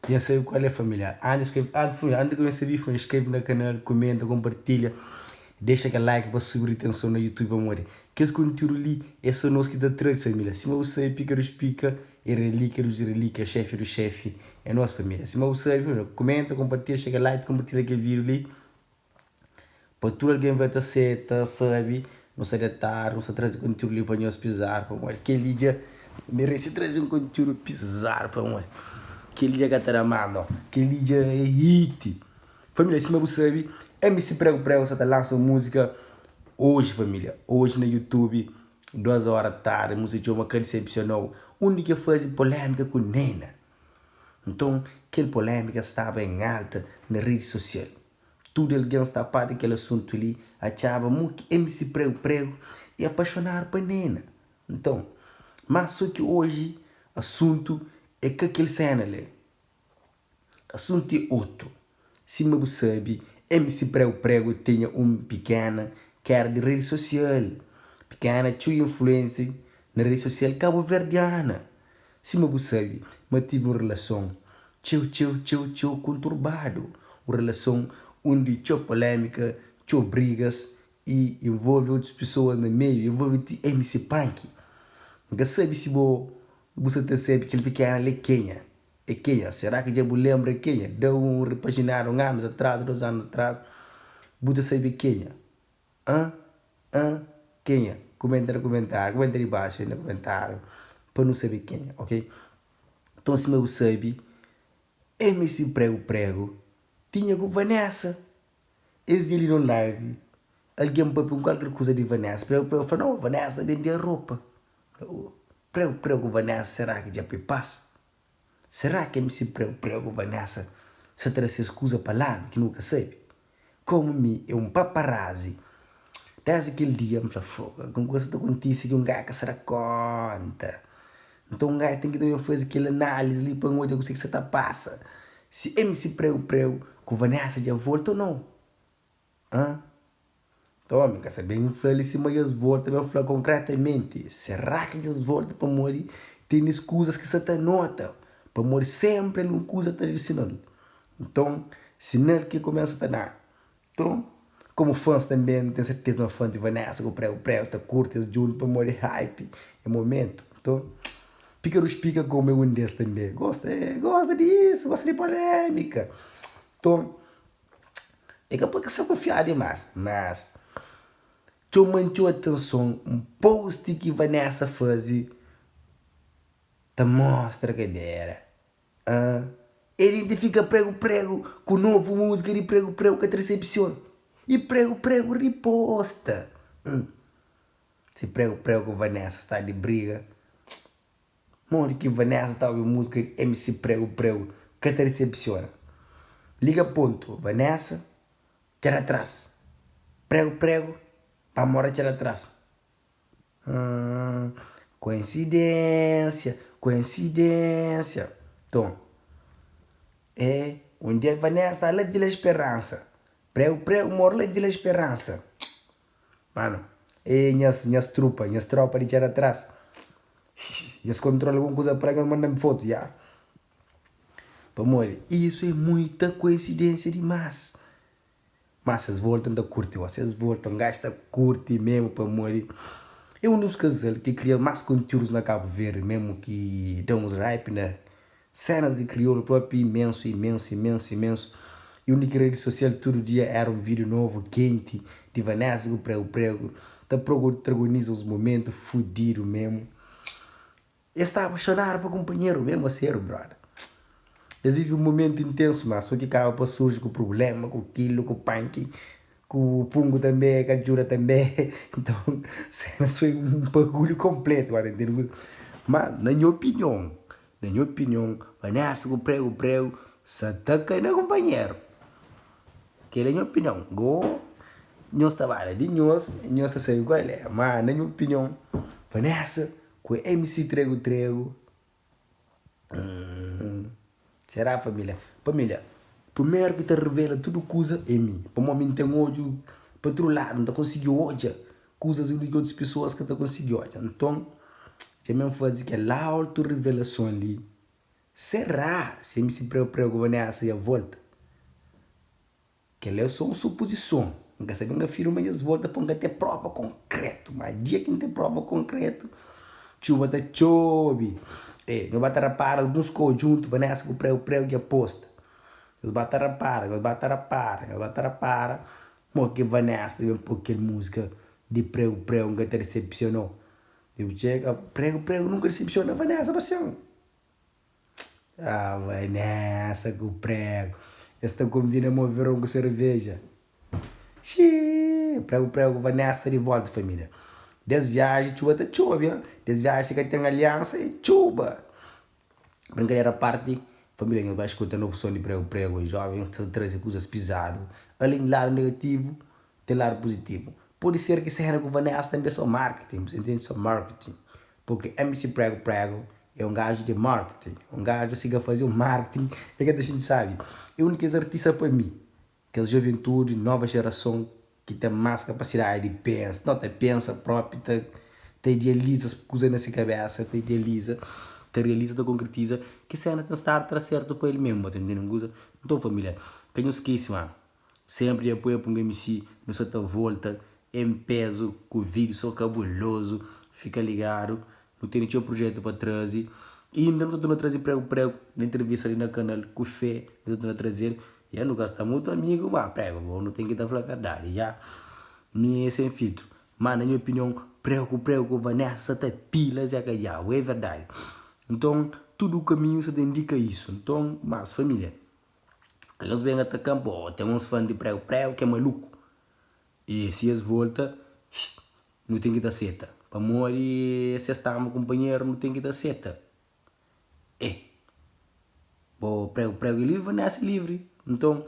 Dja N sabe kual é familia. Antis skrebe, antis familia, antis di kumesa vídiu familia skrebe na kanal, kumenta, konpartilha, dexa kel like pa subi ritenson na youtube pamodi kes kontiúdu li é so nos ki ta traze familia. Sima bu sabe pika dos pika é relíkia dos relíkia, xefi dos xefi é nos familia. Sima bu sabe familia, kumenta, konpartilha, dexa kel like, konpartilha kel vídiu li. Pa tudu algen vai ta seta, sabe, nu sta detadu, nu sta traze kontiúdu li pa nhos pizadu, pamodi kel-li dja merese traze un kontiúdu pizadu, pamodi kel-li dja ka ta da más nau, kel-li dja é hit. Família, sima bu sabe, MC Prego Prego sta ta lansa un múzika oji, família, oji na YouTube, 2 óra tardi, múzika txoma Ka Disepsiona-u, undi ki el faze polémika ku Nena. Nton, kel polémika staba en alta na redi sosial. Tudu algen sta par di kel asuntu li, atxaba mo ki MC Pregu Pregu e apaxonadu pa Nena. Nton, má so ki oji asuntu é ka kel séna li. Asuntu é otu. Sima bu sabe, MC Pregu Pregu tinha un pikena ki éra di redi sosial. Pikena txeu influenti na redi sosial kabuverdiana. Sima bu sabe ma tive un relason txeu txeu txeu txeu konturbadu, un relason undi txeu polémika, txeu brigas y involve otus pesoas na meiu, involve ti MC Panky. N ka sabe si bo bu sa ta sabe kel pikena li é kenha, é kenha? Será ki dja bu lenbra é kenha? Da un repajinada un anus atras, dos anus atras, bu ta sabe é kenha. An an kenha? Kumenta na kumentáriu, kumenta di baxu na kumentáriu pa nu sabe kenha, ok? Nton sima bu sabe, MC Pregu Pregu tinha ku Vanessa. Es dia li na un live, algen papia un kualker kuza di Vanessa, Pregu Pregu fla, no, Vanessa ta bende ropa. Pregu Pregu ku Vanessa será ki dja poi pas? Será ki MC Pregu Pregu ku Vanessa sa ta da ses kuza pa ladu ki nu ka sabe? Komu mi é un paparazzi, desdi kel dia N fla, Fogo, algun kuza sa ta kontise ki un gajo ka sa da konta. Nton un gajo ten ki ta ben faze kel análise li pa N odja kuse ki sa ta pasa, si MC Pregu Pregu ku Vanessa dja volta o nau. Hã? Nton omi ka sa ben fla li sima dja es volta, ben fla konkretamenti, será ki dja es volta pamodi ten es kuzas ki sa ta nota, pamodi senpri algun kuza ta da sinal. Nton, sinal ki kumesa ta da. Nton, komu fãs tanbe, N ten serteza ma fãs di Vanessa ku Prego Prego ta kurti es djuntu pamodi hype é momentu. Nton, Píkarus Pika komu é un des tanbe, gosta, gosta di isu, gosta di polémika. Nton, é ka pa ka ser kunfiadu dimás, mas txoma-m txeu atenson un post ki Vanessa faze ta mostra kadera. Ah, el identifika Pregu Pregu ku novu múzika di Pregu Pregu ka ta resepsiona. I Pregu Pregu riposta. Hum. Si Pregu Pregu ku Vanessa sta di briga, modi ki Vanessa ta obi múzika di MC Pregu Pregu ka ta resepsiona? Liga pontu, Vanessa txada tras. Pregu Pregu pa mora txada tras. Hum, koinsidênsia, koinsidênsia. Nton, é, un dia Vanessa ta la Vila Esperansa, pregu pregu mora la Vila Esperansa. Mano, e nhas, nhas trupa, nhas tropa di txada tras, nhas kontrola algun kuza pa la, nhas manda-m fotu, ya. Pamodi, isu é muita koinsidênsia dimás. Má ses volta N ta kurti Ó ses volta un gajo ta kurti mesmu pamodi é un dos kazal ki kria más kontiúdus na Kabu Verdi mesmu ki da uns hype na sénas di kriolu propi imensu imensu imensu imensu i undi ki redi sosial tudu dia éra un vídiu novu kenti di Vanessa ku Pregu Pregu ta protagonisa uns momentu fudidu mesmu. Es sta apaxonadu pa kunpanheru mésmu aseru, brother. Es vive un momentu intensu, má sô ki kaba pa surji ku prubléma, ku kilu, ku panki, ku pungu tanbê, ka djuda tanbê. Nton, sénas foi un bagulhu konplétu, ba ta intende? Má, na nha opinion, na nha opinion, Vanessa ku Pregu Pregu sa ta kai na kunpanheru. Kel é nha opinion. Go, nhos ta ba la di nhos, nhos ta sabe kual é. Má, na nha opinion, Vanessa Ku MC Tregu Tregu Hum Será família? Família, primeru ki ta revela tudu kuza é mi Pamodi mi N ten odju pa tudu ladu N ta konsigi odja kuzas ki otus pesoas ka ta konsigi odja Nton, dja mi N faze kel auto revelason li. Será si MC Preu Preu ku Vanessa dja volta? Kel-la é sô un supozison. N ka sabe, N ka afirma ma dja es volta pa N ka ten próva konkrétu. Má dia ki N ten próva konkrétu, txuba ta txobe. E, nhos ba ta rapara alguns kau djuntu, Vanessa ku Preu Preu dja posta. Nhos ba ta rapara, nhos ba ta rapara, nhos ba ta rapara mo ki Vanessa ta ben poi kel múzika di Preu Preu N ka ta disepsionou. Dja bu txega, Preu Preu nunka disepsiona Vanessa pa sen. Ah, Vanessa ku prego. Es ta konbina mo veron ku cerveja. Xii, prego prego ku Vanessa di volta família. Des viaji txuba ta txobe, ah. Des viaji si ka ten aliansa é txuba. Brinkadera a parti, família nhos bai skuta novu son di prego prego. Jovens ta traze kuzas pizadu. Alén di ladu negativu, ten ladu puzitivu. Pode ser ki sena ku Vanessa tanbe é so marketing, bu ta intende? So marketing. Purki MC Prego Prego é un gaju di marketing, un gaju si ka faze un marketing el ka ta xinti sabi. É un di kes artista pa mi, kes juventudi, nova jerason ki ten mas kapasidadi di pensa, no ta pensa propi, ta ta idealiza kuza na se kabesa, ta idealiza, ta realiza, ta konkretiza ki sena ten stadu ta da sertu pa el mesmu, ta intende un kuza? Nton familia, ka nhos skese ma Sempri di apoia Punga MC nu sa ta volta em pezu ku vídeo so kabulozu fika ligadu nu tene txeu projetu pa traze i inda nu ta torna traze pregu pregu na entrevista li na kanal ku fé nu ta torna trazel ya nu ka sta mutu amigu ma pregu bo nu ten ki ta fla verdadi ya mi é sem filtru ma na nha opinion pregu ku pregu ku Vanessa sa ta pila zeka diabu é verdadi nton tudu kaminhu sa ta indika isu nton mas familia. Ka nhos ben ataka-m, po, ten uns fan di pregu pregu ki é maluku. I si es volta, nu ten ki ta seta. Pamodi si es ta ama kunpanheru, nu ten ki ta seta. E! Bo pregu pregu é livri, Vanessa é livri. Nton,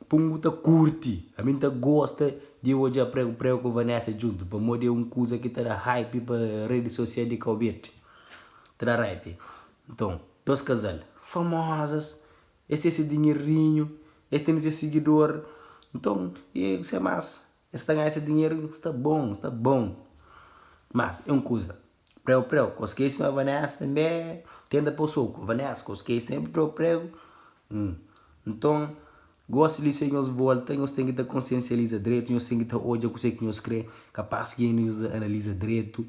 pungu ta kurti. Ami N ta gosta di odja pregu pregu ku Vanessa djuntu, pamodi é un kuza ki ta da hype pa redi sosial di Kauberdi. Ta da hype. Nton, dos kazal famosas. Es ten ses dinherinhu, es ten ses sigidor, nton e kuse más, es ta ganha ses dinheru, sta bon, sta bon. Mas é un kuza, preu preu, ko skese ma Vanessa tanbe tenta po soku, Vanessa ko skese tanbe preu preu, nton gosi li se nhos volta nhos ten ki ta konsiensializa dretu, nhos ten ki ta odja kuse ki nhos kre, kapas ki nhos analiza dretu.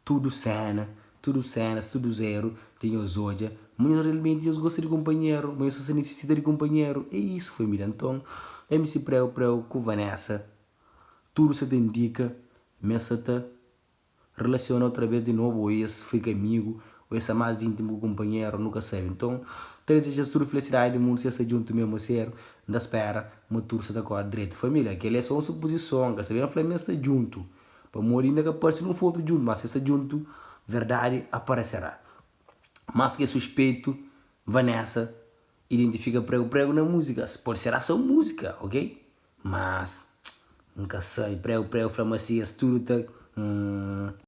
Tudu sena, tudu senas, tudu zeru di nhos odja ma nhos realmenti nhos gosta di kunpanheru, ma nhos sta nisisita di kunpanheru. É isu família. Nton, MC Preu Preu ku Vanessa tudu sa ta indika ma es sa ta relasiona otra bes di novu ô es fika amigu ô es sta más íntimu ku kunpanheru, nu ka sabe. Nton, ta dizeja-s tudu felisidadi di mundu si es sta djuntu mésmu séru. N ta spera ma tudu sa ta kóre dretu. Família, kel-li é sô un supozison, ka sa ben fla ma es sta djuntu. Pamodi inda ka parse nun fotu djuntu, ma si es sta djuntu, verdadi apareserá. Mas ki é suspeitu, Vanessa identifika pregu pregu na múzikas. Pode será só múzika, ok? Mas, N ka sabe, pregu pregu fla ma si es tudu ta.